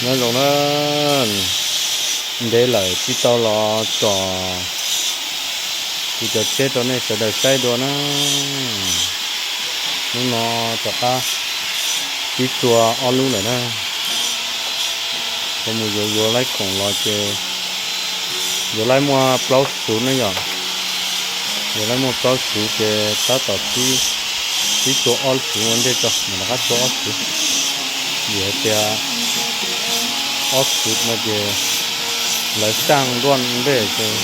Nyob zoo na, ntev lawm tsis tau los tsom kuv cov tsheb rau nej sawv daws saib dua na. Hnub no rov qab pib tsua ob lub lawm na. Kuv mus yuav yuav laib khoom los ces yuav laib muaj plaub xuv na yom. Yuav laib muaj plaub xuv ces tab tom pib tsua ob xuv ua ntej tso, mam rov qab tsua ob xuv. Vim hais tias ob xuv no ces lawv saj nruaj ntej ces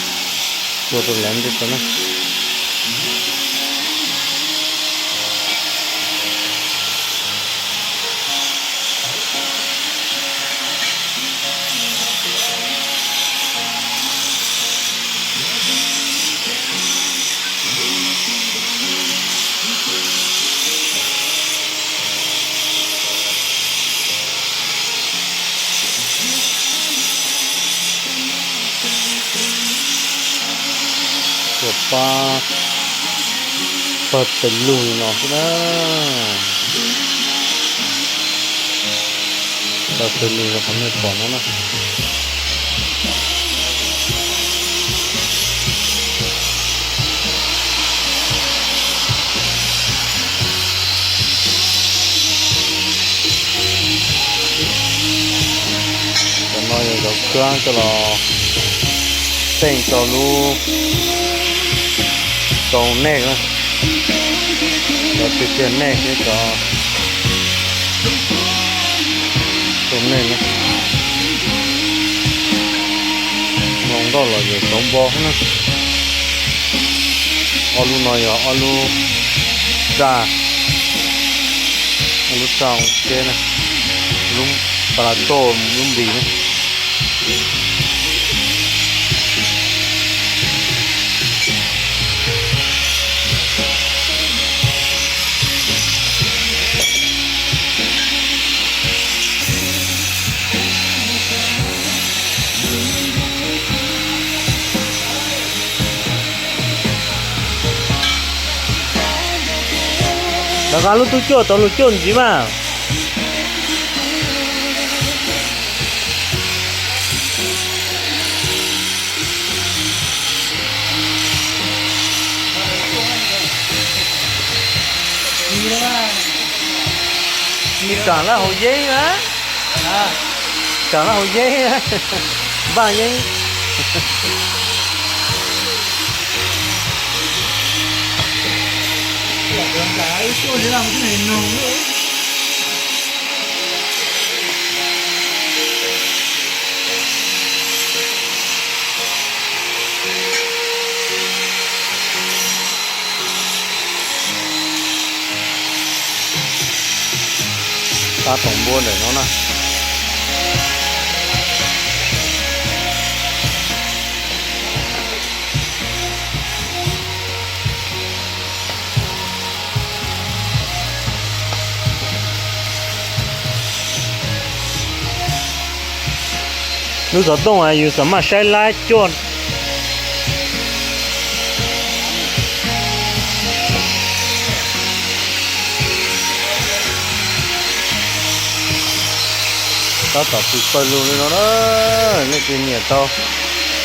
tsua rau lawv ntej tso na. Tuaj pab pawg pes lug li no xwb na. Pawg pes lug li qhov nej pom no na. Cov no yog cov kab coj los teej rau lub, rau nej na. Cov tiag tiag nej thiab cov rau nej na. Hluas nkauj los yog cov npo na. Ob lub no yog ob lub raj, ob lub raj ua tsheb na, lub palato, lub npis na. Rov qab lub tub cuaj tau lug cuaj ntxiv mas. Tsaam laj haus yeeb na. Tsaam laj haus yeeb, npaaj yeeb. Tab tom npuab ntawm no na. Lub xov tooj yus xam maj saib laib cuaj. Tab tom tsis pawg lug li no na, leej twg nyiam tau,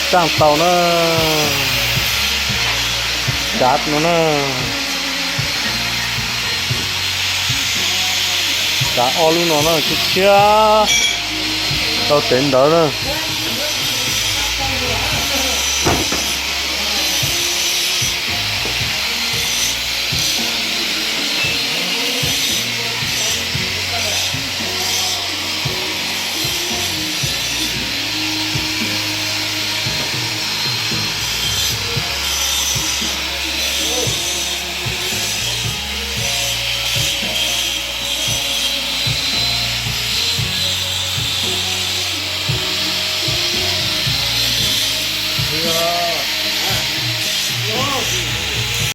tsaaj tau na. Tsav no na, tsav ob lub no na, tshiab tshiab tau tev ntawd na.